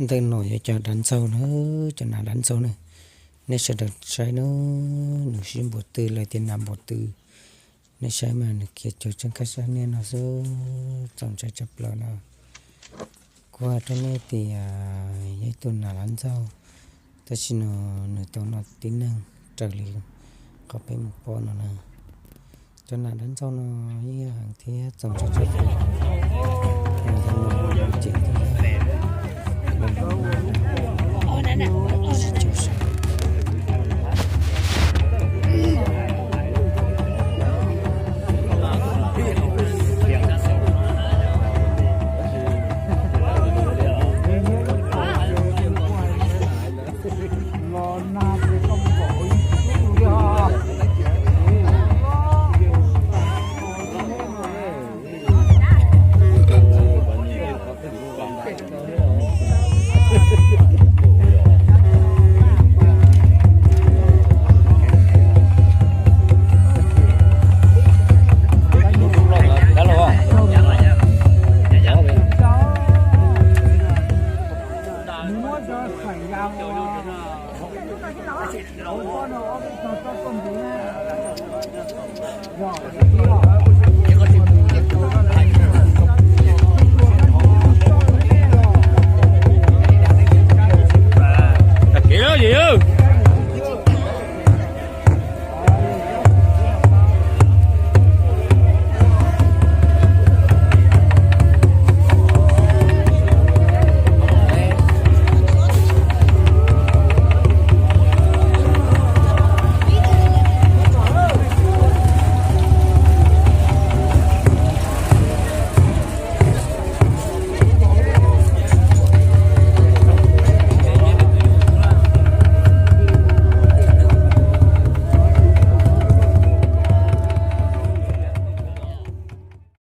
Ntawm no yog cov dav ntxaug na, cov nas dav ntxaug na. Nej sawv daws saib na, nws sib npaum twg los tias nas npaum twg. Nej saib mas nws khiav cuag tseem kaj sab niaj no xwb, txaus ntshai tshaj plaws no. Kuv hais rau nej tias yog ib tug nas dav ntxaug, tab sis no nws tau noj tib neeg raws li qhov peb mus pom no na. Cov nas dav ntxaug no ib yam heev thiab txaus ntshai tshaj plaws. Nws yog no ces